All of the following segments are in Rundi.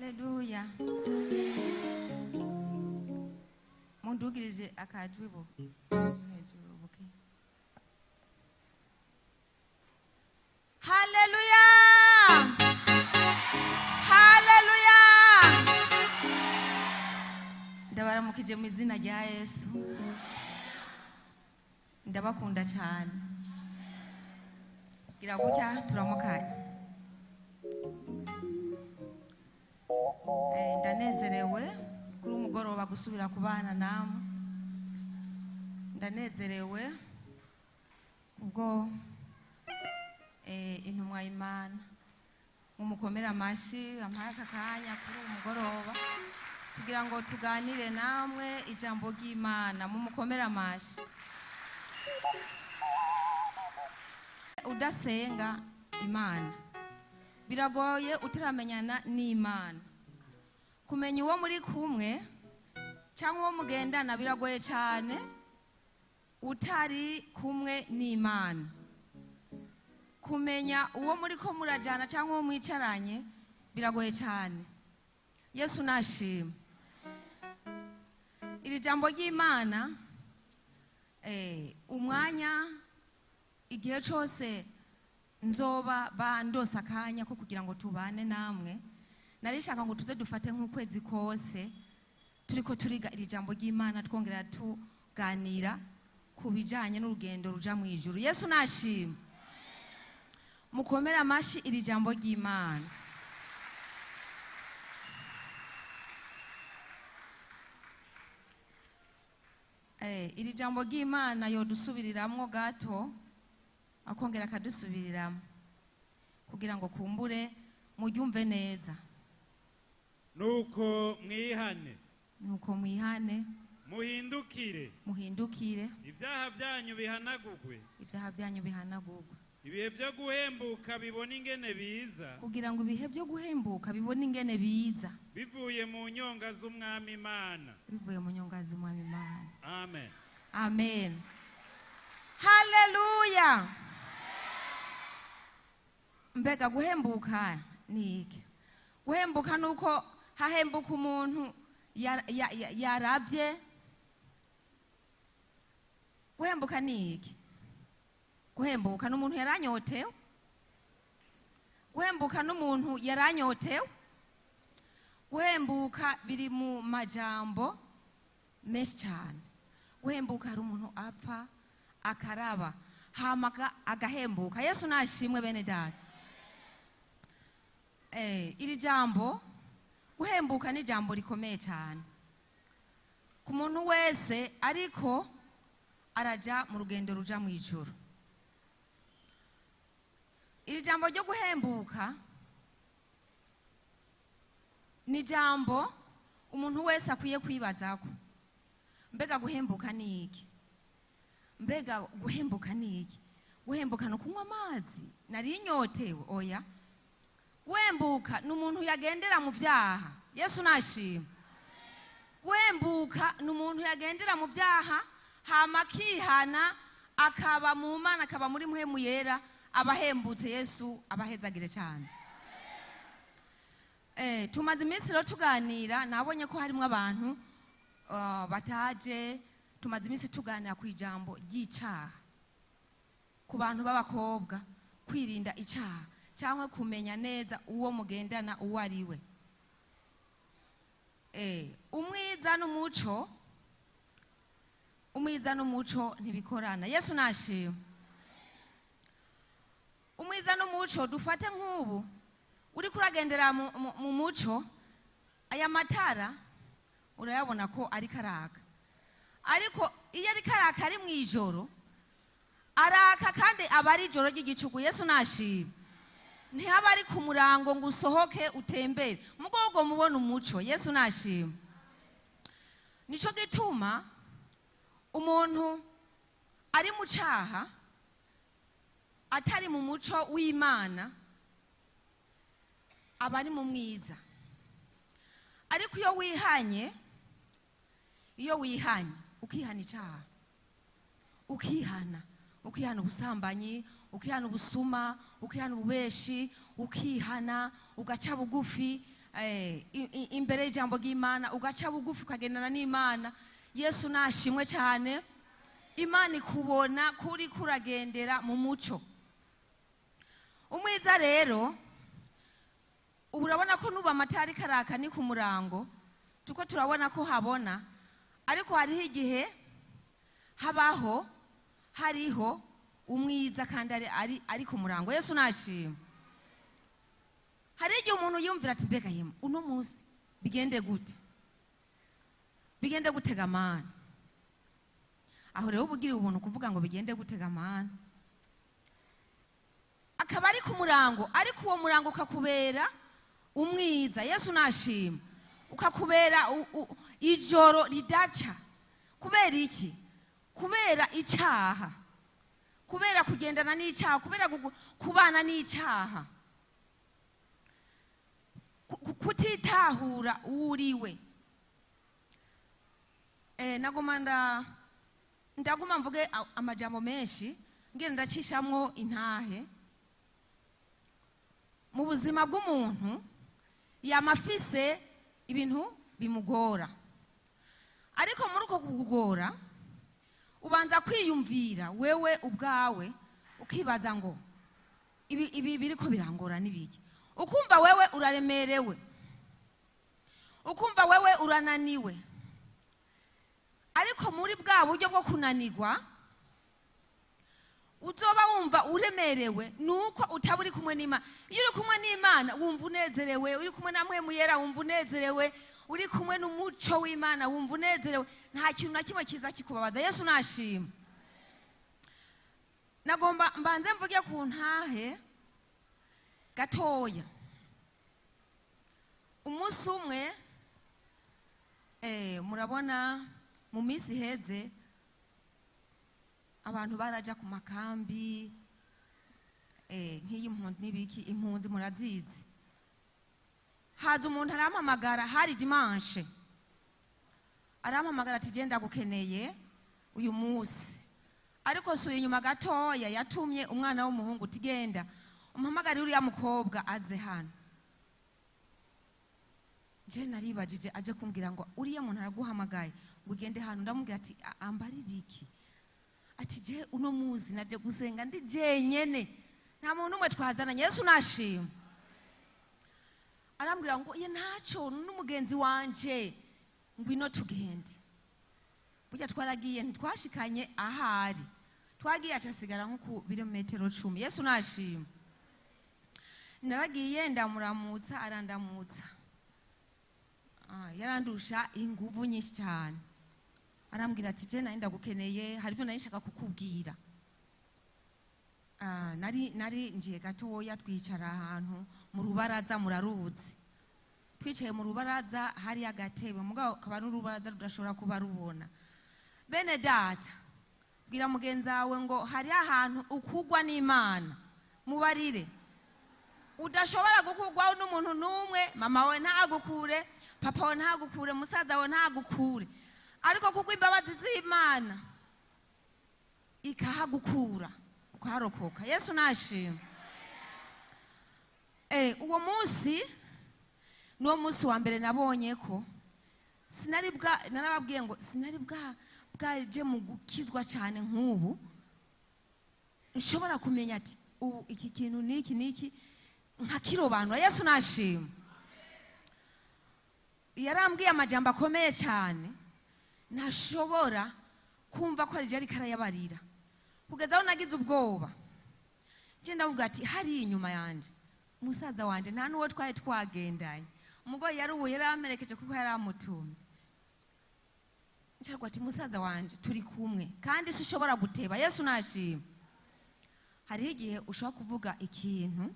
Haleluya. Mundugirije akajwi bo hejuru buke. Haleluya. Haleluya. Ndabaramukije mu izina rya Yesu. Ndabakunda cyane. Gira gutya turamukanye. Ndanezerewe kuri umugoroba gusubira kubana namwe. Ndanezerewe ubwo intumwa y'Imana mumukomera amashi ampaye aka kanya kuri umugoroba kugira ngo tuganire namwe ijambo ry'Imana. Mumukomera amashi. Udasenga Imana biragoye, utaramenyana n'Imana. Kumenya uwo muri kumwe cyangwa uwo mugendana biragoye cyane utari kumwe n'Imana. Kumenya uwo muri ko murajana cyangwa uwo mwicaranye biragoye cyane. Yesu nashima. Iri jambo ry'Imana umwanya igihe cyose nzoba bandosa akanya ko kugira ngo tubane namwe, narishaka ngo tuze dufate nk'ukwezi kose turiko turiga iri jambo ry'Imana, twongera tuganira ku bijanye n'urugendo ruja mu ijuru. Yesu nashima. Mukomera amashi iri jambo ry'Imana. Iri jambo ry'Imana yodusubiriramwo gato, akongera akadusubiriramwo kugira ngo kumbure muryumve neza. Nuko mwihane, nuko mwihane, muhindukire, muhindukire, ibyaha byanyu bihanagurwe, ibyaha byanyu bihanagurwe, ibihe byo guhembuka bibone ingene biza, kugira ngo ibihe byo guhembuka bibone ingene biza, bivuye mu nyonga z'Umwami Imana, bivuye mu nyonga z'Umwami Imana. Amen. Amen. Haleluya. Mbega guhembuka ni iki? Guhembuka nuko hahembuka umuntu yarabye. Guhembuka ni iki? Guhembuka n'umuntu yaranyotewe. Guhembuka n'umuntu yaranyotewe. Guhembuka biri mu majambo menshi cyane. Guhembuka hari umuntu apfa akaraba hamaga agahembuka. Yesu nashimwe bene data. Iri jambo guhembuka ni jambo rikomeye cyane ku muntu wese ariko araja mu rugendo ruja mu ijuru. Iri jambo ryo guhembuka ni jambo umuntu wese akwiye kwibazako. Mbega guhembuka ni iki? Mbega guhembuka ni iki? Guhembuka no kunywa amazi nari nyotewe? Oya. Guhembuka ni umuntu yagendera mu byaha. Yesu nashima. Guhembuka ni umuntu yagendera mu byaha hama akihana akaba mu Mana, akaba muri muhemu yera, abahembutse. Yesu abahezagire cyane. Tumaze iminsi rero tuganira, nabonye ko harimo abantu bataje. Tumaze iminsi tuganira ku ijambo ry'icaha ku bantu b'abakobwa, kwirinda icaha cyangwa kumenya neza uwo mugendana uwo ari we. Umwiza n'umuco, umwiza n'umuco ntibikorana. Yesu nashima. Umwiza n'umuco dufate nk'ubu uri kuragendera mu muco, aya matara urayabona ko ari karaka, ariko iyo ari karaka ari mu ijoro araka kandi aba ari ijoro ry'igicuku. Yesu nashima. Ntihaba ari ku murango ngo usohoke utembere, mugogo mubona umuco. Yesu nashima. Nico gituma umuntu ari mu caha atari mu muco w'Imana aba ari mu mwiza. Ariko iyo wihanye, iyo wihanye ukihana icaha, ukihana, ukihana ubusambanyi, ukihana ubusuma, ukihana ububeshi, ukihana ugaca bugufi, imbere y'ijambo ry'Imana, ugaca bugufi ukagendana n'Imana. Yesu nashimwe cyane. Imana ikubona kuri kuragendera mu muco. Umwiza rero ubu urabona ko nuba amatara ariko araka ni ku murango, tuko turabona ko habona, ariko hariho igihe habaho hariho umwiza kandi ari ku murango. Yesu nashimwe. Hari igihe umuntu yumvira ati mbega yemwe uno munsi bigende gute, bigende gutega amana. Aho rero uba ubuntu kuvuga ngo bigende gutega amana, akaba ari ku murango, ariko uwo murango ukakubera umwiza. Yesu nashima. Ukakubera ijoro ridaca. Kubera iki? Kubera icyaha, kubera kugendana n'icyaha, kubera kubana n'icyaha, kutitahura uwuriwe. Naguma ndaguma mvuge amajambo menshi, ngenda ndacishamwo intahe. Mu buzima bw'umuntu yamafise ibintu bimugora, ariko muri uko kugora ubanza kwiyumvira wewe ubwawe, ukibaza ngo ibi biriko birangora nibiki. Ukumva wewe uraremerewe, ukumva wewe urananiwe, ariko muri bwa buryo bwo kunanirwa uzoba wumva uremerewe nuko utaba uri kumwe n'Imana. Iyo uri kumwe n'Imana wumva unezerewe, uri kumwe na Mpwemu Yera wumva unezerewe, uri kumwe n'umuco w'Imana wumva unezerewe, nta kintu na kimwe kiza kikubabaza. Yesu nashima. Nagomba mbanze mvuge ku ntahe gatoya. Umunsi umwe murabona mu minsi iheze abantu baraja ku makambi nk'iyi mpunzi n'ibiki, impunzi murazizi. Haza umuntu arampamagara, hari dimanche, arampamagara ati genda gukeneye uyu munsi. Ariko suye inyuma gatoya yatumye umwana w'umuhungu ati genda umpamagare uriya mukobwa aze hano. Je naribajije aje kumbwira ngo uriya muntu araguhamagaye ngo ugende hano. Ndamubwira ati ambarira iki? Ati je uno muzi naje gusenga ndi jenyene, nta muntu umwe twazananye. Yesu nashima. Arambwira ngo ye ntaco n'umugenzi wanje, ngwino tugende. Burya twaragiye ntitwashikanye ahari, twagiye acasigara nko ku birometero 10. Yesu nashima. Naragiye ndamuramutsa, arandamutsa. Yarandusha inguvu nyinshi cyane. Arambwira ati je nari ndagukeneye, hari ibyo nari nshaka kukubwira. Nari ngiye gatoya, twicara ahantu mu rubaraza, muraruzi. Twicaye mu rubaraza hari agatebe, mugabo kaba n'urubaraza rudashobora kuba rubona. Bene data, bwira mugenzi wawe ngo hari ahantu ukugwa n'Imana, mubarire. Udashobora gukugwaho n'umuntu n'umwe, mama we ntagukure, papa we ntagukure, musaza we ntagukure, ariko kugwa imbabazi z'Imana ikahagukura ukaharokoka. Yesu nashima. Uwo munsi niwo munsi wa mbere nabonye ko sinari bwa, narababwiye ngo sinari bwa bwaje mu gukizwa cyane nk'ubu nshobora kumenya ati ubu iki kintu niki niki nkakirobanura. Yesu nashima. Yarambwiye amajambo akomeye cyane ntashobora kumva ko ari karayabarira, kugeza aho nagize ubwoba. Nje ndavuga ati hari inyuma yanje musaza wanje nta nuwo twari twagendanye, umugore yarubuye yaramerekeje kuko yaramutumye. Nshaka ati musaza wanje turi kumwe kandi sishobora guteba. Yesu nashima. Hari igihe ushobora kuvuga ikintu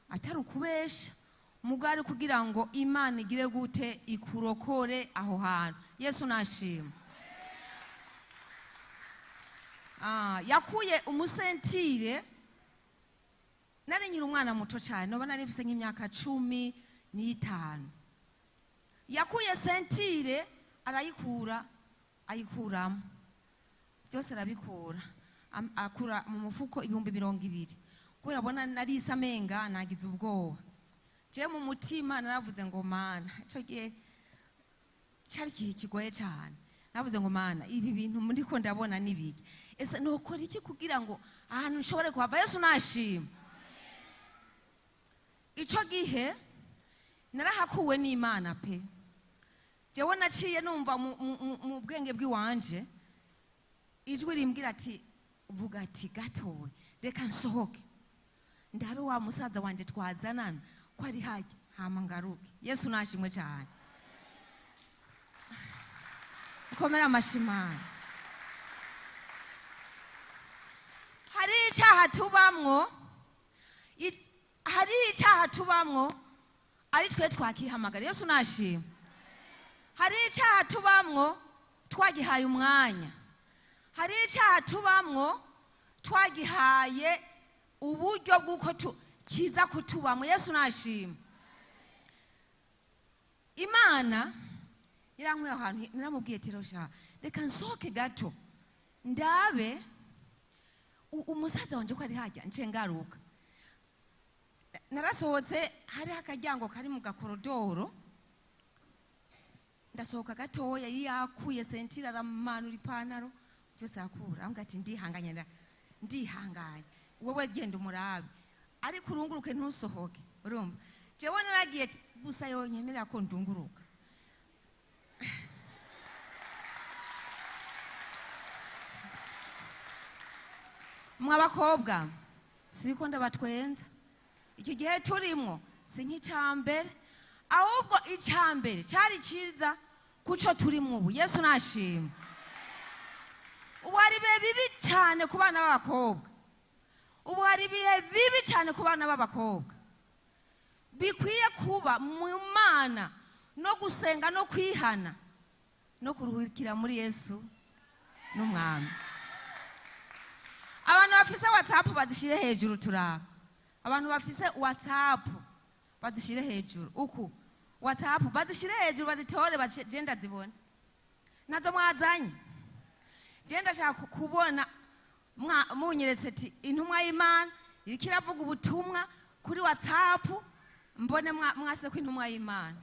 atari ukubesha, mugari kugira ngo Imana igire gute ikurokore aho hantu. Yesu nashima. Yakuye umusentire. Nari nkiri umwana muto cyane, noba nari mfise nk'imyaka 15. Yakuye sentire arayikura, ayikuramo byose arabikura, akura mu mufuko 20,000. Kubera abona narisa amenga nagize ubwoba. Je mu mutima naravuze ngo Mana, ico gihe cari igihe kigoye cyane, navuze ngo Mana, ibi bintu ndiko ndabona nibiki? Ese nokora iki kugira ngo ahantu nshobore kuhava? Yesu nashima. Ico gihe narahakuwe n'Imana pe. Jewe naciye numva mu bwenge bw'iwanje ijwi rimbwira ati vuga ati gatowe, reka nsohoke ndabe wa musaza wanje twazanana ko ari hajya, hama ngaruke. Yesu nashimwe cyane. Komera amashimana. Hari icyaha tubamwo, hari icyaha tubamwo ari twe twakihamagara. Yesu nashimwe. Hari icyaha tubamwo twagihaye umwanya, hari icyaha tubamwo twagihaye uburyo bw'uko kiza kutubamwo. Yesu nashimwe. Imana yarankuye ahantu, naramubwiye ati rosha reka nsohoke gato ndabe umusaza wanje ko ari hajya, nce ngaruka. Narasohotse, hari akaryango kari mu gakorodoro, ndasohoka gatoya, yakuye sentire aramanura ipantaro byose akura, ambwira ati ndihanganye, ndihanganye, wowe genda umurabe ariko urunguruke ntusohoke. Urumva jewe naragiye gusa yonyemerera ko ndunguruka. Mw'abakobwa siko ndabatwenza, iki gihe turimwo si nk'icambere, ahubwo icambere cyari cyiza kuco turimwo ubu. Yesu nashimwe. Ubu hari ibihe bibi cyane ku bana b'abakobwa, ubu hari ibihe bibi cyane ku bana b'abakobwa. Bikwiye kuba mu Mana no gusenga no kwihana no kuruhukira muri Yesu n'Umwami. Abantu bafise WhatsApp bazishire hejuru, turaba abantu bafise WhatsApp bazishire hejuru, uku WhatsApp bazishire hejuru, bazitore bagenda zibone. Nazo mwazanye, genda shaka kubona munyeretse ati intumwa y'Imana iriko iravuga ubutumwa kuri WhatsApp, mbone mwase ko intumwa y'Imana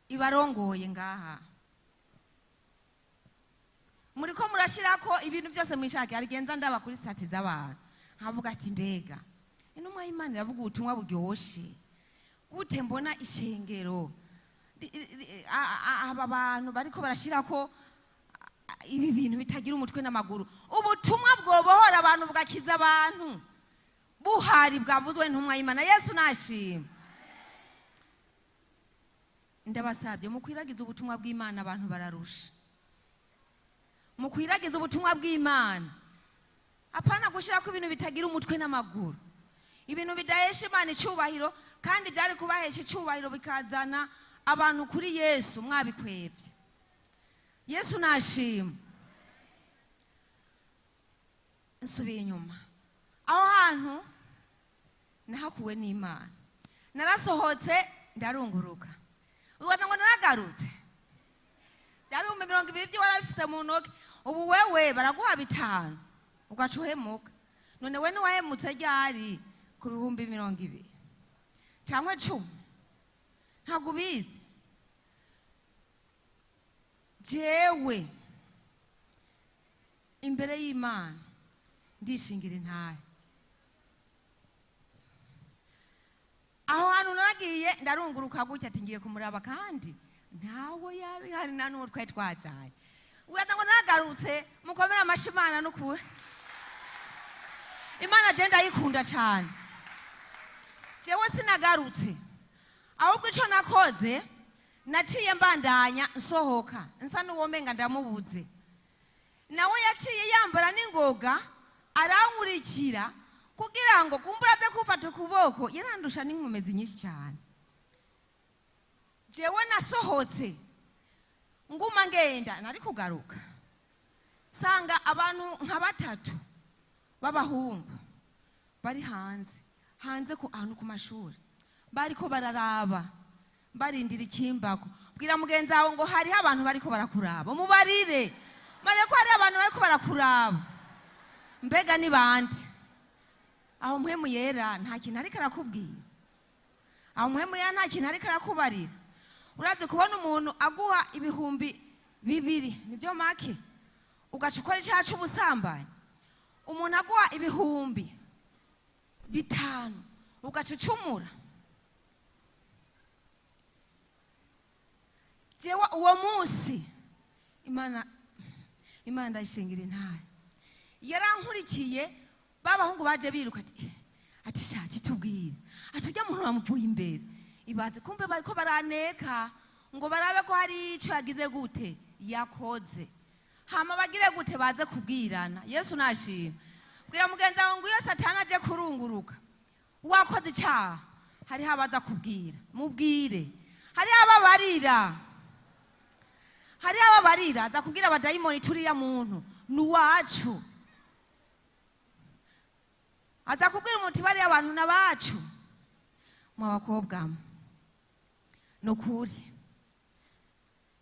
ibarongoye ngaha. Muriko murashirako ibintu byose mwishaka, arigenza ndaba kuri sati z'abantu nkavuga ati mbega intumwa y'Imana iravuga ubutumwa buryoshe gute? Mbona ishengero aba bantu bariko barashirako ibi bintu bitagira umutwe n'amaguru. Ubutumwa bwobohora abantu bugakiza abantu buhari bwavuzwe intumwa y'Imana. Yesu nashimwe. Ndabasabye mukwiragiza ubutumwa bw'Imana, abantu bararusha. Mukwiragiza ubutumwa bw'Imana, apana gushirako ibintu bitagira umutwe n'amaguru, ibintu bidahesha Imana icubahiro, kandi byari kubahesha icubahiro bikazana abantu kuri Yesu mwabikwevye. Yesu nashimwe. Nsubiye inyuma, aho hantu nahakuwe n'Imana, narasohotse ndarunguruka, ubona ngo naragarutse bya 20,000 byo warabifise mu ntoki, ubu wewe baraguha 5 ugaca uhemuka. None we ntiwahemutse ryari ku 20,000 cyangwa 10? Ntabwo ubizi. Jewe imbere y'Imana ndishingira intahe. Aho hantu naragiye ndarunguruka gutya ati ngiye kumuraba, kandi ntawe yari hari na n'uwo twari twajaye. Ugaza ngo naragarutse, mukomere amashi Imana n'ukuri. Imana je ndayikunda cyane. Jewe sinagarutse, ahubwo ico nakoze naciye mbandanya nsohoka nsa n'uwomenga ndamubuze. Nawe yaciye yambara n'ingoga arankurikira kugira ngo kumbura aze kumfata ukuboko, yarandusha n'inkomezi nyinshi cyane. Jewe nasohotse nguma ngenda, nari kugaruka sanga abantu nka batatu b'abahungu bari hanze hanze ku ahantu ku mashuri, bariko bararaba barindira ikimbako. Bwira mugenzi wawe ngo hariho abantu bariko barakuraba, mubarire mareko hariho abantu bariko barakuraba. Mbega ni bande? Aho mpwemu yera nta kintu ariko arakubwira, Aho Mpwemu Yera nta kintu ariko arakubarira. Urazi kubona umuntu aguha 2000 nibyo make, ugaca ukora icyaha c'ubusambanyi. Umuntu aguha 5000 ugaca ucumura. Jewe uwo munsi Imana ndayishingira intare, yarankurikiye. Babahungu baje biruka ati shati tubwire, ati ujya muntu bamuvuye imbere. Ibaze kumbe bariko baraneka ngo barabe ko hari ico yagize gute yakoze, hama bagire gute baze kubwirana. Yesu nashima. Bwira mugenzi wawe ngo iyo Satani aje kurunguruka wakoze icyaha, hariho abaza kubwira, mubwire. Hariho ababarira, hariho ababarira, aza kubwira abadayimoni turiya muntu ni uwacu. Aza kubwira umuntu bariya abantu n'abacu. Mwa bakobwa mwe, ni ukuri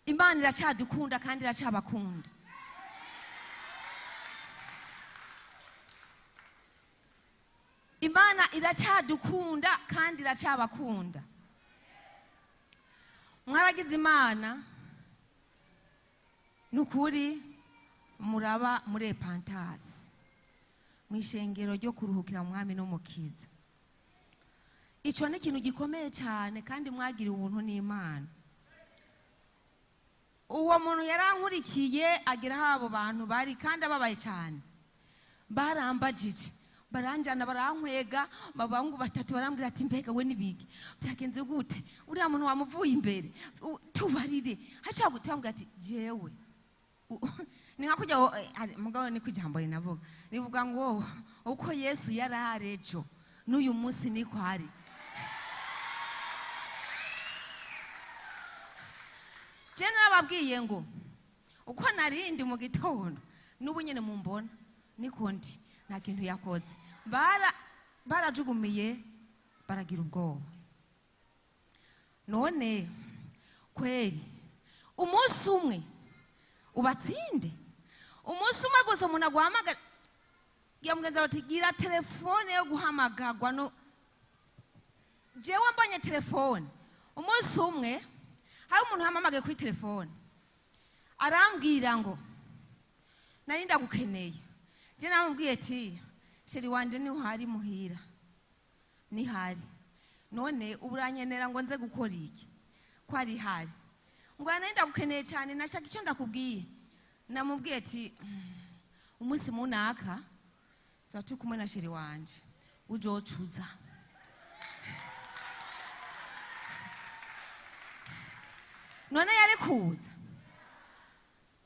Imana iracyadukunda kandi iracyabakunda. Imana iracyadukunda kandi iracyabakunda. Mwaragize Imana, ni ukuri muraba muri epantasi mu ishengero ryo kuruhukira mwami n'umukiza. Ico ni ikintu gikomeye cyane, kandi mwagiriwe ubuntu n'Imana. Uwo muntu yarankurikiye agera aho abo bantu bari, kandi ababaye cyane. Barambajije, baranjana, barankwega, abahungu batatu barambwira ati mbega we nibiki byagenze gute, uriya muntu wamuvuye imbere, tubarire. Haca gutambwa ati jewe ni nka kujya mugabo ni kujambo rinavuga rivuga ngo uko Yesu yarari ejo n'uyu munsi niko ari. Je narababwiye ngo uko narindi mu gitondo n'ubu nyene mumbona niko ndi, nta kintu yakoze. Barajugumiye baragira ubwoba. None kweri umunsi umwe ubatsinde, umunsi umwe gusa umuntu aguhamagara, ya mugenzi wawe ati gira telefone yo guhamagagwa. No jewe mbonye telefone umunsi umwe, hari umuntu yampamagaye kuri telefone arambwira ngo nari ndagukeneye. Je namubwiye ati sheri wanje nihari muhira nihari, none uburanyenera ngo nze gukora iki ko ari hari, ngo nari ndagukeneye cyane nashaka icyo ndakubwiye. Namubwiye ati umunsi munaka tuba turi kumwe na sheri wanje ujocuza. None yari kuza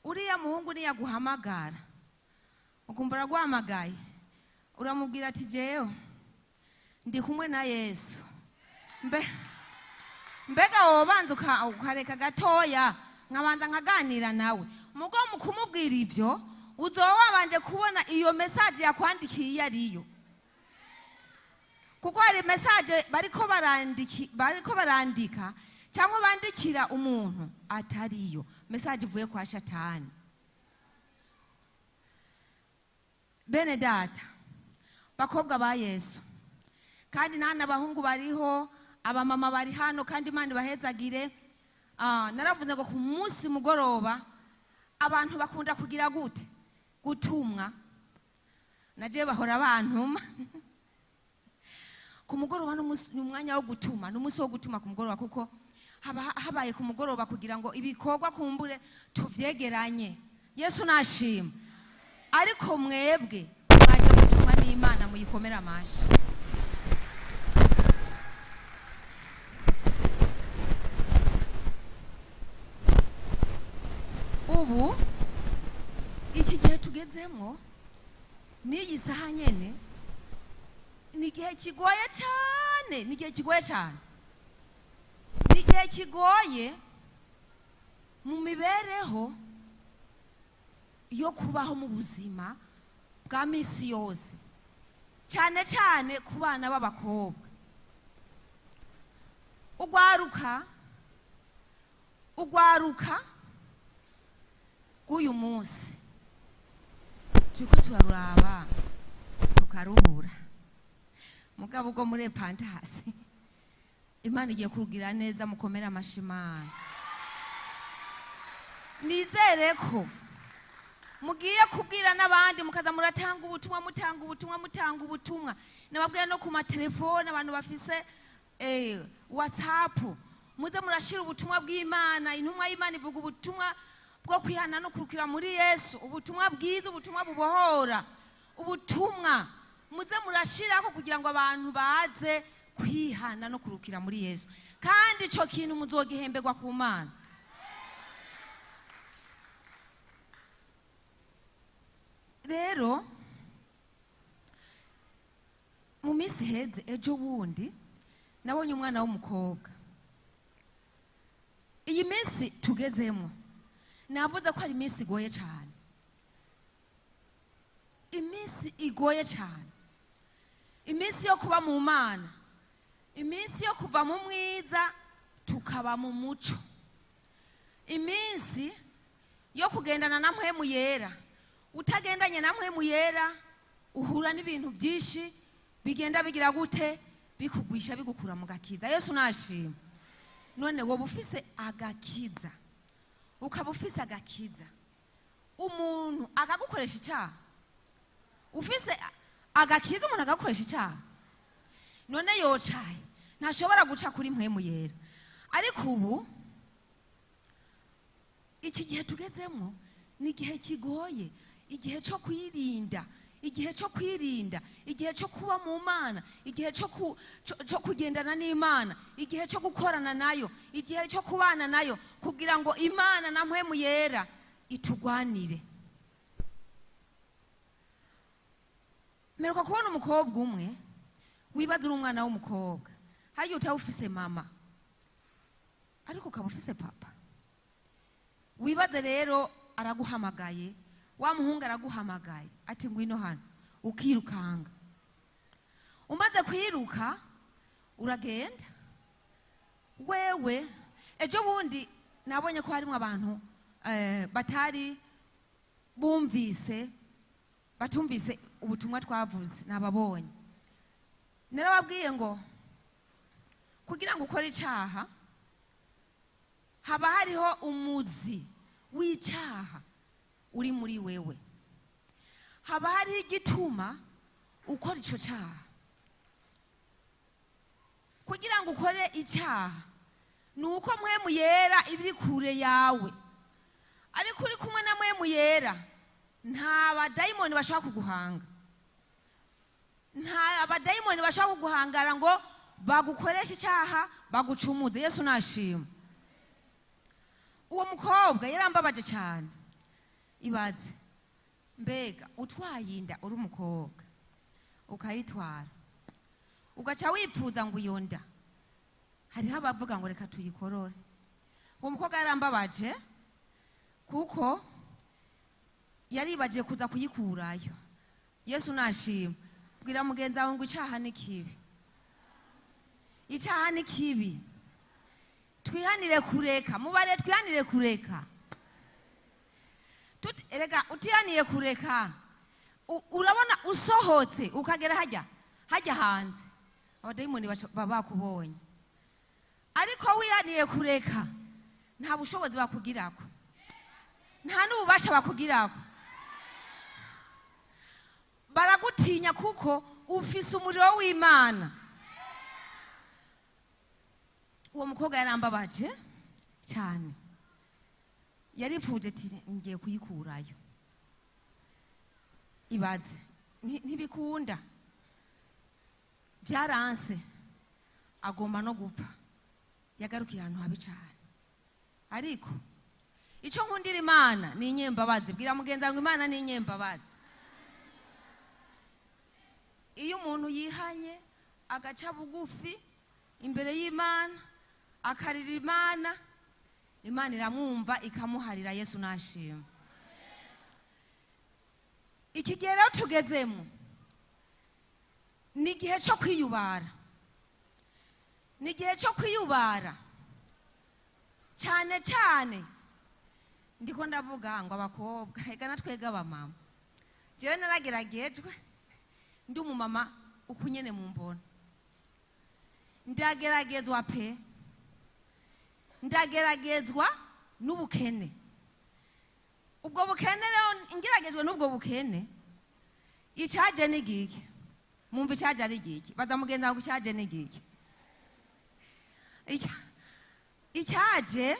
uriya muhungu niyaguhamagara ukumva araguhamagaye, uramubwira ati jewe ndi kumwe na Yesu. Mbega wobanza ukareka gatoya nkabanza nkaganira nawe. Mugo mu kumubwira ivyo uzoba wabanje kubona iyo message yakwandikiye iyo ariyo, kuko hari message bariko barandika cyangwa bandikira umuntu atariyo message ivuye kwa Shatani. Bene data, bakobwa ba Yesu, kandi nana abahungu bariho, abamama bari hano, kandi Imana ibahezagire. Naravuze ngo ku munsi mugoroba abantu bakunda kugira gute? Gutumwa. Naje bahora bantuma. Ku mugoroba ni umwanya wo gutuma, ni umunsi wo gutuma ku mugoroba, kuko habaye ku mugoroba kugira ngo ibikorwa kumbure tuvyegeranye. Yesu nashima. Ariko mwebwe mwaje gutumwa n'Imana, muyikomera amashi. Ubu iki gihe tugezemo n'iyi saha nyene ni igihe kigoye cyane, ni igihe kigoye cyane, ni igihe kigoye mu mibereho yo kubaho mu buzima bwa misi yose, cyane cyane ku bana b'abakobwa. Ugwaruka bw'uyu munsi turiko turaruraba tukarubura, mugabo ubwo muri epantasi Imana igiye kurugira neza, mukomere amashimana. Nizere ko mugiye kubwira n'abandi, mukaza muratanga ubutumwa, mutanga ubutumwa, mutanga ubutumwa. Nababwira no ku matelefone, abantu bafise WhatsApp, muze murashira ubutumwa bw'Imana. Intumwa y'Imana ivuga ubutumwa bwo kwihana no kurukira muri Yesu, ubutumwa bwiza, ubutumwa bubohora, ubutumwa muze murashirako kugira ngo abantu baze kwihana no kurukira muri Yesu. Kandi ico kintu muzogihemberwa ku Mana. Rero mu minsi iheze, ejo bundi nabonye umwana w'umukobwa. Iyi minsi tugezemo navuze ko ari iminsi igoye cyane, iminsi igoye cyane, iminsi yo kuba mu Mana, iminsi yo kuva mu mwiza tukaba mu muco, iminsi yo kugendana na Mpwemu Yera. Utagendanye na Mpwemu Yera uhura n'ibintu byinshi bigenda bigira gute, bikugwisha, bigukura mu gakiza. Yesu nashima. None wowe ufise agakiza, ukaba ufise agakiza, umuntu akagukoresha icyaha. Ufise agakiza, umuntu akagukoresha icyaha, none yocaye ntashobora guca kuri Mpwemu Yera. Ariko ubu iki gihe tugezemo ni igihe kigoye, igihe cyo kwirinda, igihe cyo kwirinda, igihe cyo kuba mu Mana, igihe cyo kugendana n'Imana, igihe cyo gukorana nayo, igihe cyo kubana nayo, kugira ngo Imana na Mpwemu Yera itugwanire. Meruka kubona umukobwa umwe wibaza uri umwana w'umukobwa, hariya utaba ufise mama ariko ukaba ufise papa. Wibaze rero araguhamagaye, wa muhungu araguhamagaye ati ngwino hano, ukirukanga. Umaze kwiruka uragenda. Wewe ejo bundi nabonye ko harimo abantu batari bumvise, batumvise ubutumwa twavuze, nababonye. Narababwiye ngo kugira ngo ukore icyaha haba hariho umuzi w'icyaha uri muri wewe, haba hariho igituma ukora ico cyaha. Kugira ngo ukore icyaha ni uko Mpwemu Yera ibiri kure yawe, ariko uri kumwe na Mpwemu Yera nta badayimoni bashaka kuguhanga, nta badayimoni bashaka kuguhangara ngo bagukoreshe icyaha, bagucumuze. Yesu nashima. Uwo mukobwa yarambabaje cyane. Ibaze mbega utwaye inda uri umukobwa ukayitwara, ugaca wipfuza ngo iyo nda, hariho abavuga ngo reka tuyikorore. Uwo mukobwa yarambabaje kuko yaribaje kuza kuyikurayo. Yesu nashima. Bwira mugenzi wawe ngo icyaha ni kibi, icyaha ni kibi. Twihanire kureka, mubare twihanire kureka. Erega utihaniye kureka, urabona usohotse ukagera hajya hanze, abadayimoni baba bakubonye. Ariko wihaniye kureka nta bushobozi bakugirako, nta n'ububasha bakugirako. Baragutinya kuko ufise umuriro w'Imana. Uwo mukobwa yarambabaje cyane, yarifuje ati ngiye kuyikurayo. Ibaze ntibikunda, byaranse, agomba no gupfa. Yagarukiye ahantu habi cyane. Ariko icyo nkundira Imana ni inyembabazi. Bwira mugenzi wawe ngo Imana ni inyembabazi. Iyo umuntu yihanye agaca bugufi imbere y'Imana, akarira Imana, Imana iramwumva ikamuharira. Yesu nashima. Iki gihe rero tugezemo ni igihe cyo kwiyubara, ni igihe cyo kwiyubara cyane cyane. Ndiko ndavuga ngo abakobwa, ega natwega abamama. Jewe narageragejwe ndi umumama uko nyene mumbona. Ndageragezwa pe, ndageragezwa n'ubukene. Ubwo bukene rero, ngeragejwe n'ubwo bukene, icaje ni giki? Mumva icaje ari giki? Baza mugenzi ngo icaje ni giki? Icaje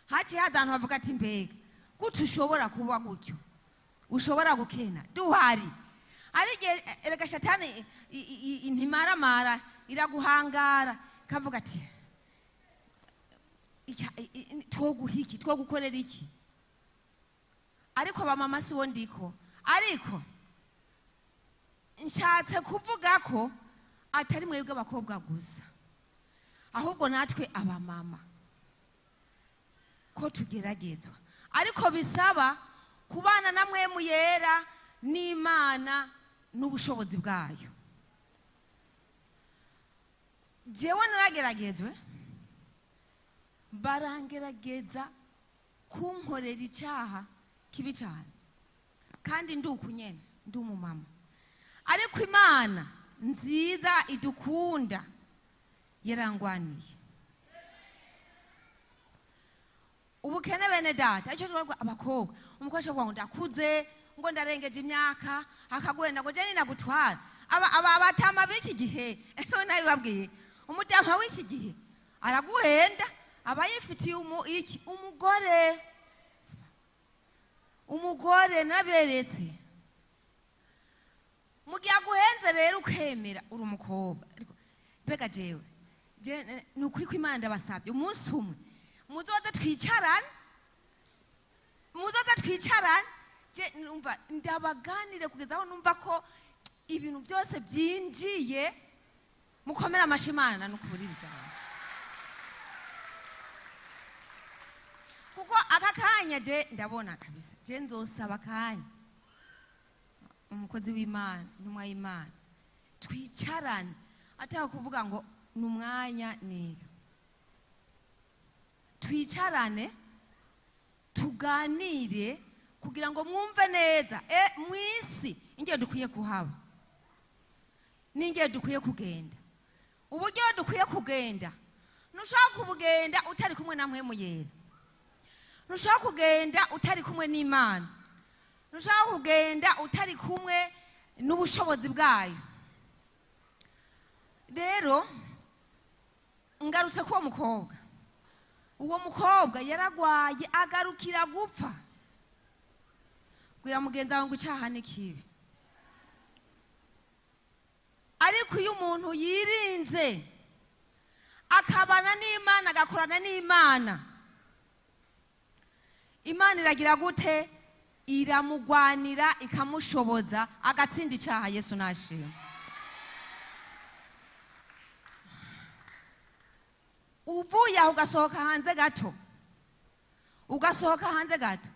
haciye haza abantu bavuga ati mbega gute ushobora kuba gutyo, ushobora gukena duhari? Ari igihe erega shatani ntimaramara, iraguhangara ikavuga ati twoguha iki, twogukorera iki? Ariko abamama sibo ndiko, ariko nshatse kuvuga ko atari mwebwe abakobwa gusa, ahubwo natwe abamama ko tugeragezwa, ariko bisaba kubana na Mpwemu Yera n'Imana n'ubushobozi bwayo. Jewe narageragejwe, barangerageza kunkorera icyaha kibi cyane, kandi ndi uku nyene, ndi umumama, ariko Imana nziza idukunda yarangwaniye. Ubukene bene data, icyo tuvuga abakobwa, umukobwa ashobora kuvuga ngo ndakuze, ngo ndarengeje imyaka, akagwenda ngo je ninagutwara. Abatama b'iki gihe, ejo nabibabwiye, umutama w'iki gihe araguhenda, aba yifitiye iki umugore. Umugore naberetse, mu gihe aguhenze rero ukemera uri umukobwa. Ariko mbega jewe, je ni ukuri ko Imana ndabasabye, umunsi umwe muzoze twicarane, muzoze twicarane, je numva ndabaganire kugeza aho numva ko ibintu byose byinjiye. Mukomere amashi Imana n'ukuri ijambo, kuko aka kanya je ndabona kabisa, je nzosaba akanya umukozi w'Imana, intumwa y'Imana, twicarane, atari kuvuga ngo ni umwanya niyo, twicarane tuganire kugira ngo mwumve neza mwisi ingendo dukwiye kuhaba n'ingendo dukwiye kugenda, uburyo dukwiye kugenda. Ntushobora kubugenda utari kumwe na Mpwemu Yera, ntushobora kugenda utari kumwe n'Imana, ntushobora kugenda utari kumwe n'ubushobozi bwayo. Rero ngarutse ko mukobwa, uwo mukobwa yaragwaye agarukira gupfa. Bwira mugenzi wawe ngo icyaha ni kibi, ariko iyo umuntu yirinze akabana n'Imana, agakorana n'Imana, Imana iragira gute? Iramugwanira, ikamushoboza agatsinda icyaha. Yesu nashimwe. Uvuye aho ugasohoka hanze gato, ugasohoka hanze gato,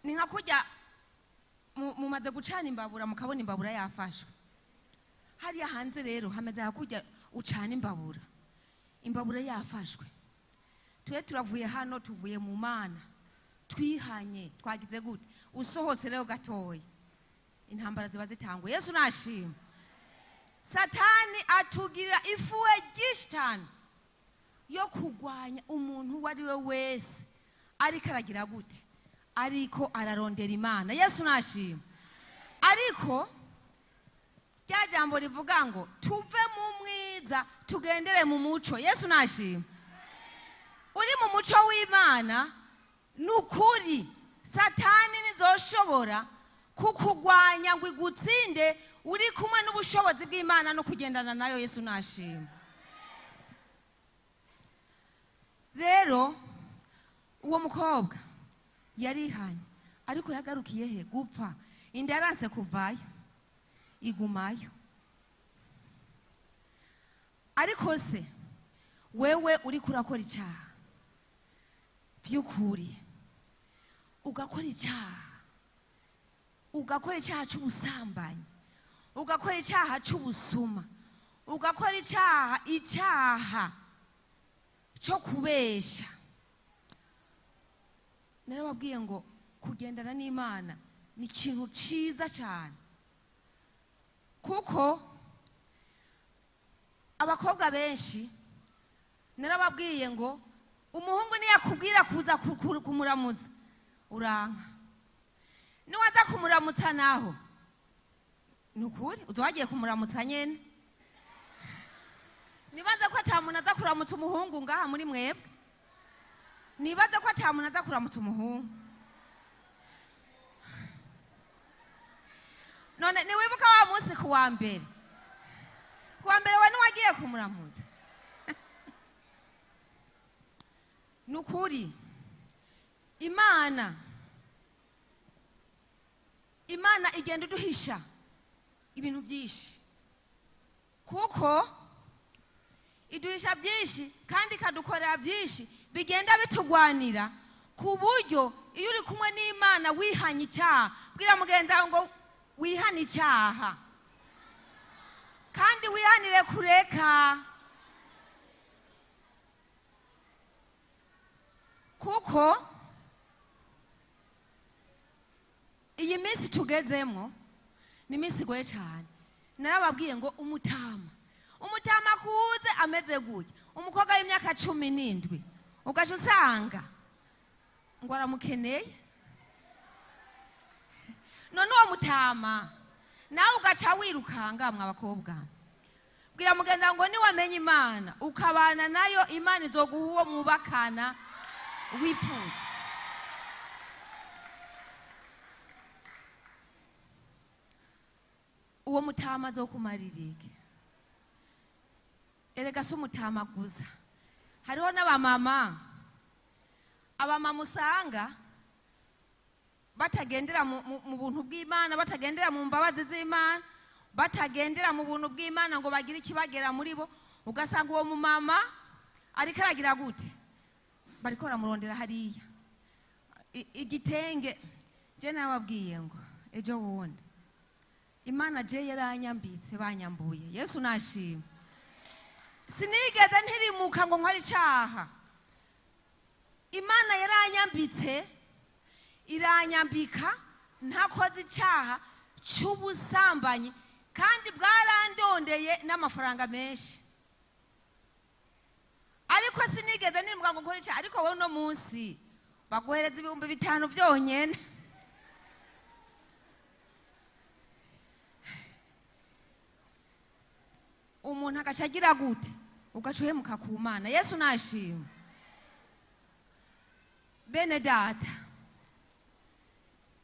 ni nka kurya mumaze gucana imbabura, mukabona imbabura yafashwe hariya hanze. Rero hameze nka kurya ucana imbabura, imbabura yafashwe. Twe turavuye hano, tuvuye mu Mana, twihanye, twagize gute? Usohotse rero gatoya, intambara ziba zitanguye. Yesu nashimwe. Satani atugirira ifuwe ryinshi cyane yo kugwanya umuntu uwo ari we wese ariko aragira gute? Ariko ararondera Imana. Yesu nashimwe. Ariko rya jambo rivuga ngo tuve mu mwiza tugendere mu muco. Yesu nashimwe. Uri mu muco w'Imana, ni ukuri Satani ntizoshobora kukugwanya ngo igutsinde, uri kumwe n'ubushobozi bw'Imana no kugendana nayo. Yesu nashimwe. Rero uwo mukobwa yarihanye, ariko yagarukiye he? Gupfa. Inda yaranse kuvayo, igumayo. Ariko se wewe uriko urakora icyaha vy'ukuri, ugakora icyaha, ugakora icyaha c'ubusambanyi, ugakora icyaha c'ubusuma, ugakora icyaha cyo kubesha. Narababwiye ngo kugendana n'Imana ni ikintu ciza cyane, kuko Abakobwa benshi narababwiye ngo umuhungu niyakubwira kuza kumuramutsa uranka, niwaza kumuramutsa naho ni ukuri uza wagiye kumuramutsa nyene. Nibaza ko ata muntu aza kuramutsa umuhungu ngaha muri mwebwe, nibaza ko ata muntu aza kuramutsa umuhungu. None niwibuka wa munsi kuwa mbere, kuwa mbere we niwagiye kumuramutsa. Nukuri Imana igenda iduhisha ibintu byinshi, kuko iduhisha byinshi kandi ikadukorera byinshi bigenda bitugwanira, ku buryo iyo uri kumwe n'Imana wihanye icyaha, bwira mugenzi wawe ngo wihane icyaha kandi wihanire kureka, kuko iyi minsi tugezemo ni minsi igoye cyane. Narababwiye ngo umutama akuze ameze gutya, umukobwa w'imyaka 17 ugaca usanga ngo aramukeneye. None uwo mutama nawe ugaca wirukanga. Mwa bakobwa, bwira mugenzi ngo niwamenye Imana ukabana nayo, Imana izoguha uwo mwubakana wipfuza. Uwo mutama azokumarira iki? Erega si umutama gusa, hariho n'abamama. Abamama usanga batagendera mu buntu bw'Imana, batagendera mu mbabazi z'Imana, batagendera mu buntu bw'Imana ngo bagire ikibagera muri bo. Ugasanga uwo mumama ariko aragira gute, bariko baramurondera hariya igitenge. Je nababwiye ngo ejo bundi Imana je yaranyambitse, banyambuye. Yesu nashimwe. Sinigeze ntirimuka ngo nkore icaha. Imana yaranyambitse, iranyambika ntakoze icaha cy'ubusambanyi, kandi bwarandondeye n'amafaranga menshi, ariko sinigeze nirimuka ngo nkore icaha. Ariko wowe uno munsi baguhereza 5000 byonyene. Umuntu agaca agira gute? Ugaca uhemuka ku Mana. Yesu nashimwe. Bene data,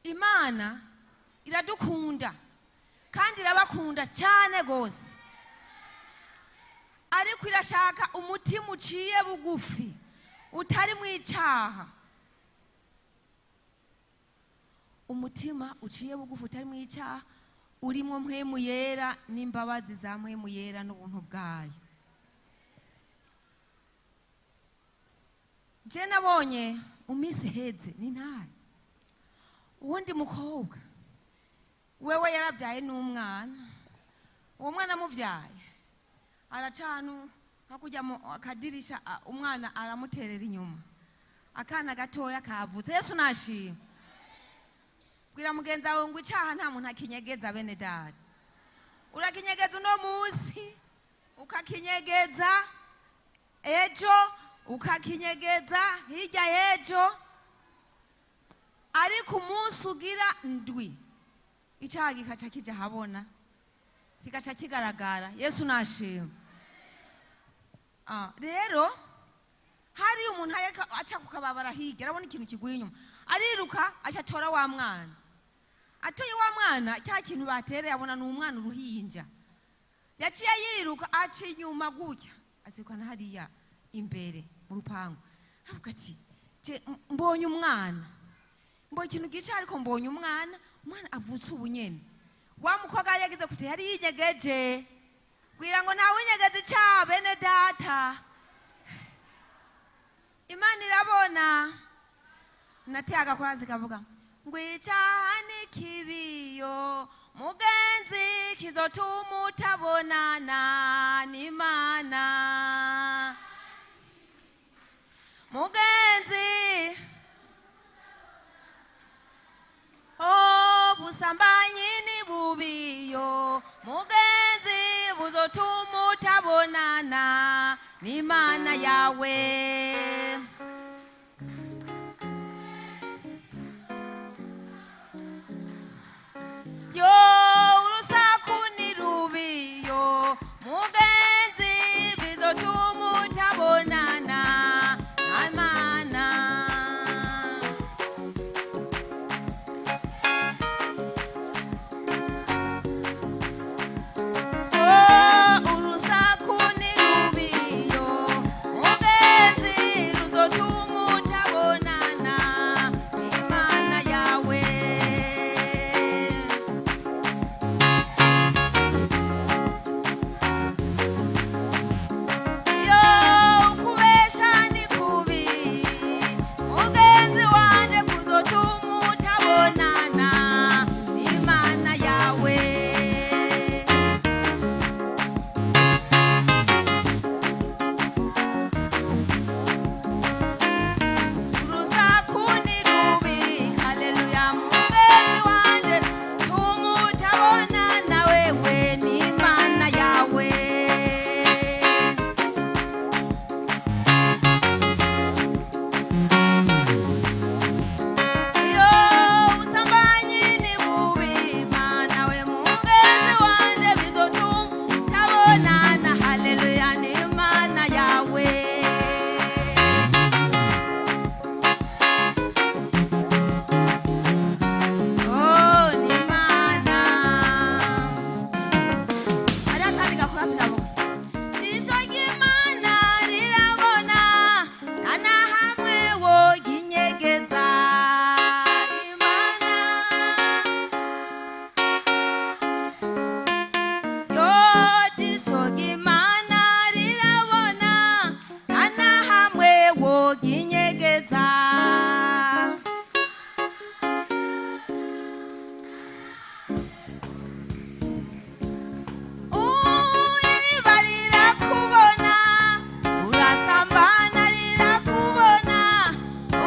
Imana iradukunda kandi irabakunda cyane gose, ariko irashaka umutima uciye bugufi utari mu icaha. Umutima uciye bugufi utari mu icaha, urimo mpwemu yera n'imbabazi za mpwemu yera n'ubuntu bwayo. Je nabonye mu minsi iheze ni ntayo uwundi mukobwa wewe yarabyaye n'umwana, uwo mwana amuvyaye aracanu hakujya mu akadirisha, umwana aramuterera inyuma, akana gatoya kavutse. Yesu nashimwe. Bwira mugenzi wawe ngo icaha nta muntu akinyegeza. Bene data, urakinyegeza uno munsi, ukakinyegeza ejo, ukakinyegeza hirya y'ejo, ariko umunsi ugira ndwi icaha gikaca kija habona, kigaca kigaragara. Yesu nashimwe. Rero hari umuntu aca kukababara hirya, arabona ikintu kiguye inyuma, ariruka aca atora wa mwana. Atoye wa mwana, cya kintu batereye abona ni umwana uruhinja. Yaciye yiruka aca inyuma gutya, asekana hariya imbere mu rupangu. Avuga ati mbonye umwana, mbonye ikintu gica, ariko mbonye umwana, umwana avutse ubunyene. Wa mukobwa yagize kuti yari yinyegeje, kugira ngo ntawe winyegeze icaha. Bene data, Imana irabona. Nateye agakorazi kavuga ngo icaha ni kibiyo mugenzi, kizotuma utabonana n'Imana. Mugenzi, oh, busambanyi ni bubiyo mugenzi, buzotuma utabonana. n'Imana yawe. Yo, urusaku ni rubi, yo mugenzi, bizotuma utabonana n'Imana. Oh, urusaku ni rubi, yo mugenzi, ruzotuma utabonana n'Imana yawe. Yo, kubesha ni kubi, mugenzi wanje, kuzotuma utabonana n'Imana yawe. Urusaku ni rubi, haleluya, mugenzi wanje, tuma utabonana wewe n'Imana yawe. Yo, usambanyi ni bubi, Mana we, mugenzi wanje, bizotuma utabonana, haleluya, n'Imana yawe. Oh, n'Imana. Hariho akandi gakorasi kavuga, jisho ry'Imana rirabona, nta na hamwe woginyegeza. Imana. Yo, jisho ry'Imana rirabona, nta na hamwe woginyegeza. Uriba rirakubona, urasambana rirakubona,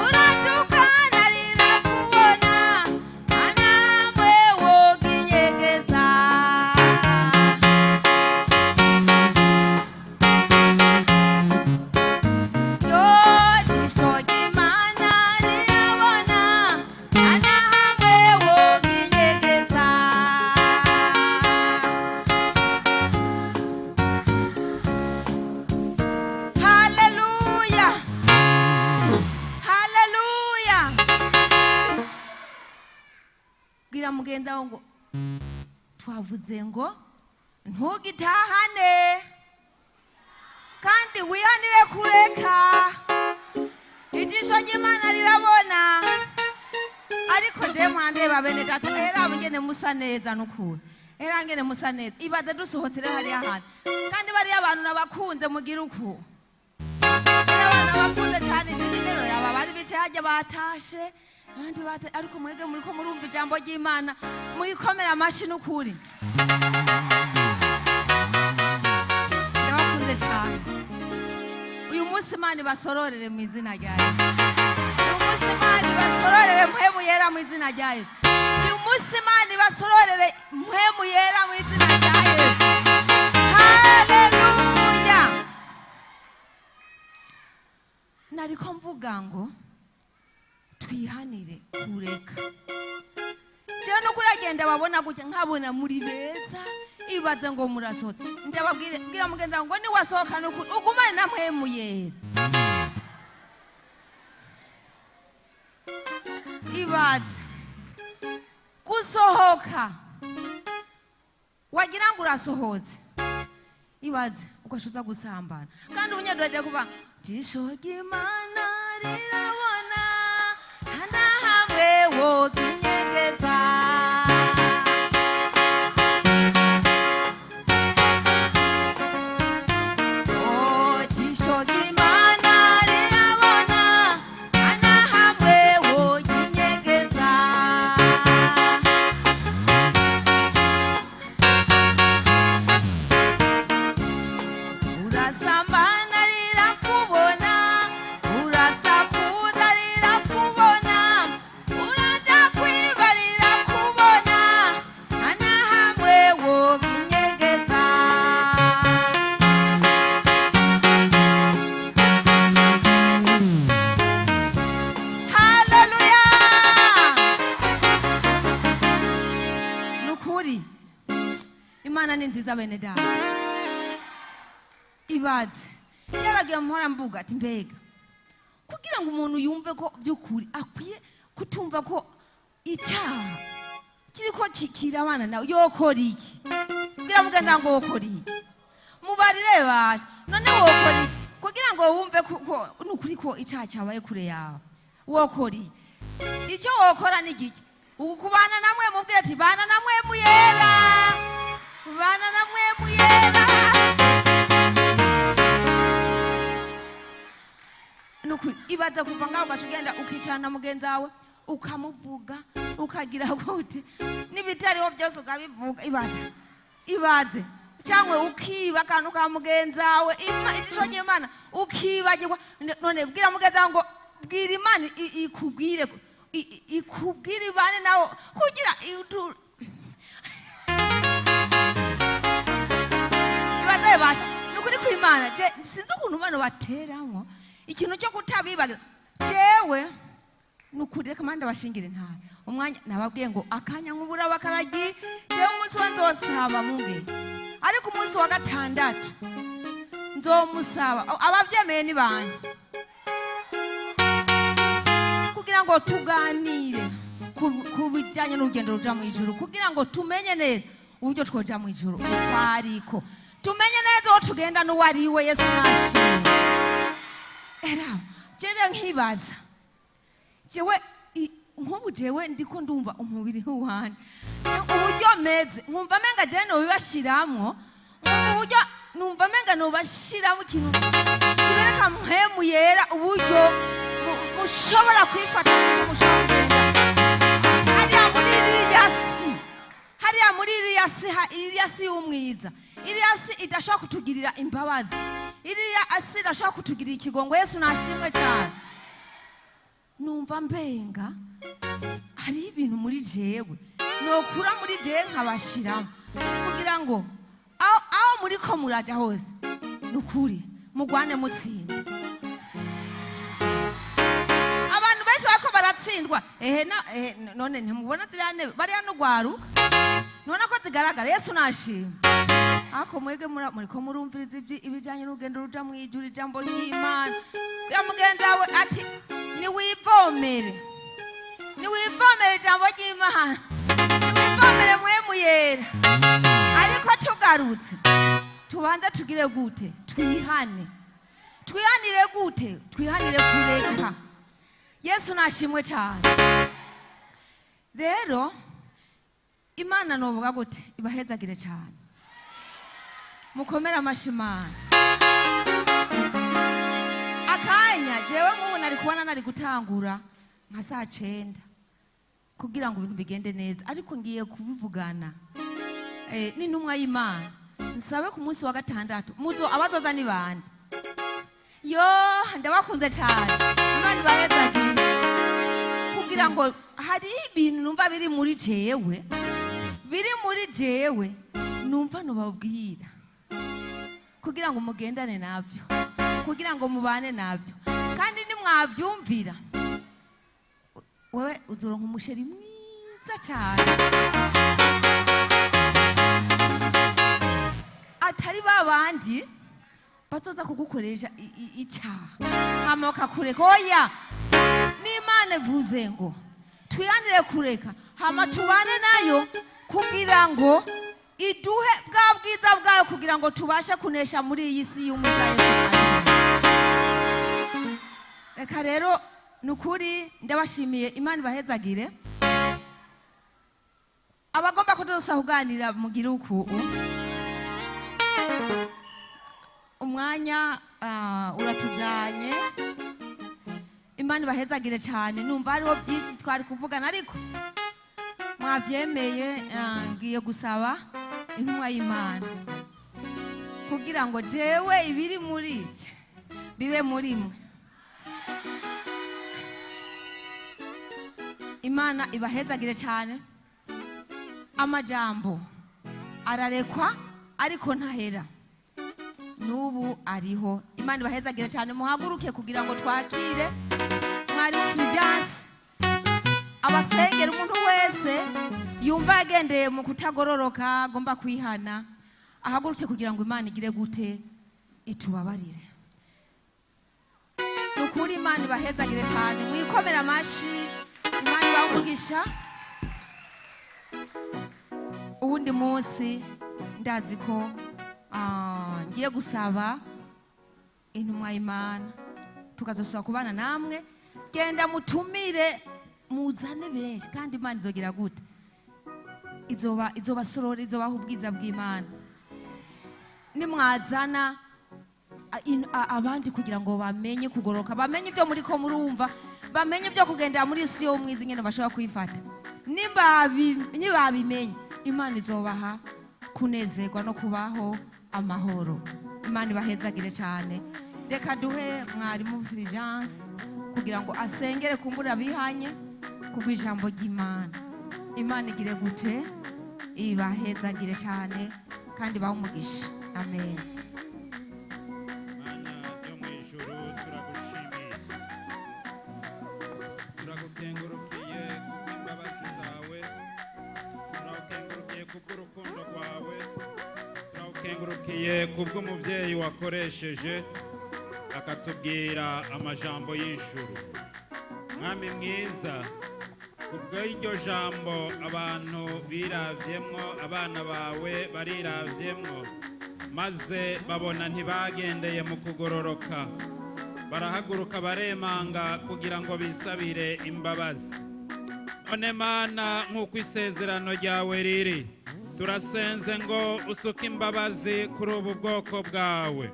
uratukana rirakubona, nta na hamwe woginyegeza. Yo, jisho ry'Imana rirabona, nta na hamwe woginyegeza. Haleluya, haleluya. Bwira mugenzi wawe ngo twavuze ngo ntugitahane, kandi wihanire kureka. Ijisho ry'Imana rirabona. Ariko je mwandeba, bene data, era ngene musa neza nukuri, era ngene musa neza. Ibaze dusohotse rero hariya hantu, kandi bariya abantu nabakunze, mugira uku. Abana bakunze cyane izindi ntebe, aba bari bicaye hajya batashe, abandi ariko mwebwe muriko murumva ijambo ry'Imana, muyikomera amashi n'ukuri. Ndabakunze cyane. Uyu munsi Imana ibasororere mu izina rya Yesu. Uyu munsi Imana ibasororere mpwemu yera mu izina rya Yesu. Uyu munsi Imana ibasororere mpwemu yera mu izina rya Yesu. Haleluya. Nariko mvuga ngo twihanire kureka. Jewe no kuragenda babona gutya, nkabona muri beza, ibaze ngo murasohoka. Ndababwire, bwira mugenzi wawe ngo niwasohoka nukuri ugumane na mpwemu yera. Ibaze gusohoka, wagira ngo urasohotse, ibaze ugashoza gusambana. Kandi umunyaduhede kuva, jisho ry'Imana rirabona, nta na hamwe woginyegeza. Oh, jisho ry'Imana rirabona, nta na hamwe woginyegeza. Urasambana rirakubona, urasakuza. nziza bene data. Ibaze cyaragiye mpora mbuga ati mbega kugira ngo umuntu yumve ko by'ukuri akwiye kutumva ko icyaha kiriko kirabana nawe, yokora iki? Kugira mugenza ngo wokora iki? Mubarire basha, none wokora iki kugira ngo wumve ko nukuri ko icyaha cyabaye kure yawe? Wokora iki? Icyo wokora ni giki? Ukubana namwe mubwira ati bana namwe muyera, bana namwe muyera. Nukuri ibaza kuva ngaho ugaca ugenda ukicarana na mugenzi wawe ukamuvuga, ukagira gute n'ibitariho byose ukabivuga. Ibaze, ibaze cyangwa ukiba akantu ka mugenzi wawe, ijisho ry'Imana ukibagirwa. None bwira mugenzi wawe ngo bwira Imana ikubwire, ikubwire ibane nawe kugira ibaze basha. Nukuri kw'Imana je sinzi ukuntu bano bateramwo ikintu cyo kutabibagira. Jewe nukuri reka manda bashingire ntawe umwanya nababwiye ngo akanya nk'ubura bakaragi. Jewe umunsi wa nzosaba munge, ariko umunsi wa gatandatu nzomusaba abavyemeye ni bande kugira ngo tuganire ku bijyanye n'urugendo ruja mu ijuru, kugira ngo tumenye neza uburyo twoja mu ijuru uko ariko, tumenye neza uwo tugenda n'uwo ari we. Yesu nashimwe. Era jere nkibaza jewe nk'ubu jewe ndiko ndumva umubiri wanje uburyo meze, nkumva menga jewe nobibashiramwo, nkumva uburyo numva menga nobashiramo ikintu kibereka mpemu yera uburyo mushobora kwifata n'uburyo mushobora kugenda hariya muri iriya si, hariya muri iriya si, iriya si y'umwiza, iriya si idashobora kutugirira imbabazi, iriya si idashobora kutugirira ikigongo. Yesu nashimwe cyane. Numva mbenga hari ibintu muri jewe nokura muri jewe nkabashiramo kugira ngo aho muri ko muraja hose nukuri mugwane mutsinda. Abantu benshi bariko baratsindwa ehe na ehe, none ntimubona ziriya ntebe bariya n'ugwaruka none ko zigaragara. Yesu nashimwe. Ako mwege muriko murumviriza ibijanye n'urugendo ruja mu ijuru, ijambo ry'Imana. Ya mugenzi wawe ati niwivomere, niwivomere ijambo ry'Imana, niwivomere mwemu yera. Ariko tugarutse tubanze tugire gute? Twihane. Twihanire gute? Twihanire kureka. Yesu nashimwe cyane. Rero Imana novuga gute? Ibahezagire cyane, mukomere amashimana. Akanya jewe nk'ubu nari kubona nari gutangura nka saa 9 kugira ngo ibintu bigende neza, ariko ngiye kubivugana n'intumwa y'Imana nsabe ku munsi wa gatandatu muzo abazoza ni bande. Yo ndabakunze cyane, Imana ibahezagire, kugira ngo hari ibintu numva biri muri jewe, biri muri jewe numva nobabwira kugira ngo mugendane nabyo, kugira ngo mubane nabyo. Kandi nimwabyumvira wewe uzoronka umusheri mwiza cyane, atari babandi batoza kugukoresha icyaha hama bakakureka. Oya, n'Imana ivuze ngo twihanire kureka hama tubane nayo kugira ngo iduhe bwa bwiza bwayo, kugira ngo tubashe kunesha muri iyi si y'umwiza. Yesu nashimwe. Reka rero nukuri ndabashimiye, Imana ibahezagire. Abagomba kudusa kuganira mugire uku umwanya uratujanye. Imana ibahezagire cyane. Numva hariho byinshi twari kuvugana ariko mwavyemeye. Ngiye gusaba intumwa y'Imana kugira ngo jewe ibiri muri je bibe muri mwe. Imana ibahezagire cyane. Amajambo ararekwa ariko ntahera, n'ubu ariho. Imana ibahezagire cyane. Muhaguruke kugira ngo twakire mwarimu Fulgence abasengera. Umuntu wese yumva yagendeye mu kutagororoka agomba kwihana. Ahaguruke kugira ngo Imana igire gute? Itubabarire. Ni ukuri, Imana ibahezagire cyane. Mwikomere amashi. Imana ibahe umugisha. Uwundi munsi ndazi ko ngiye gusaba intumwa y'Imana, tukazosaba kubana namwe. Genda mutumire, muzane benshi, kandi Imana izogira gute? Izoba izobasorora, izobaha ubwiza bw'Imana nimwazana abandi kugira ngo bamenye kugoroka, bamenye ibyo muri ko murumva, bamenye ibyo kugendera muri isi yo mwiza, ingene bashobora kuyifata. Nibabimenye, Imana izobaha kunezerwa no kubaho amahoro. Imana ibahezagire cyane. Reka duhe mwarimu Fulgence kugira ngo asengere kumbura bihanye kubw'ijambo ry'Imana. Imana igire gute? Ibahezagire cyane kandi bahe umugisha. Amen. Mana yo mu ijuru, turagushimiye, turagukengurukiye kubw'imbabazi zawe, turagukengurukiye kubw'urukundo rwawe, turagukengurukiye kubw'umubyeyi wakoresheje akatubwira amajambo y'ijuru. Mwami mwiza, kubw'iryo jambo abantu biravyemwo, abana bawe bariravyemwo, maze babona ntibagendeye mu kugororoka, barahaguruka baremanga kugira ngo bisabire imbabazi. None Mana, nk'uko isezerano ryawe riri, turasenze ngo usuke imbabazi kuri ubu bwoko bwawe.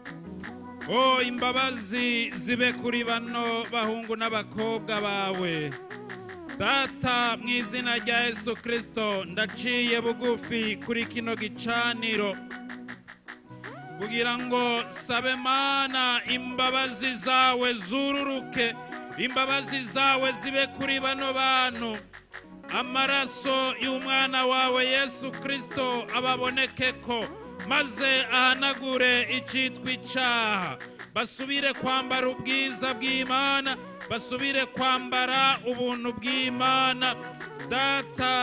O imbabazi zibe kuri bano bahungu n'abakobwa bawe. Data, mu izina rya Yesu Kristo, ndaciye bugufi kuri kino gicaniro kugira ngo sabe, Mana, imbabazi zawe zururuke, imbabazi zawe zibe kuri bano bantu, amaraso y'umwana wawe Yesu Kristo ababonekeko, maze ahanagure icyitwa icaha, basubire kwambara ubwiza bw'Imana, basubire kwambara ubuntu bw'Imana. Data.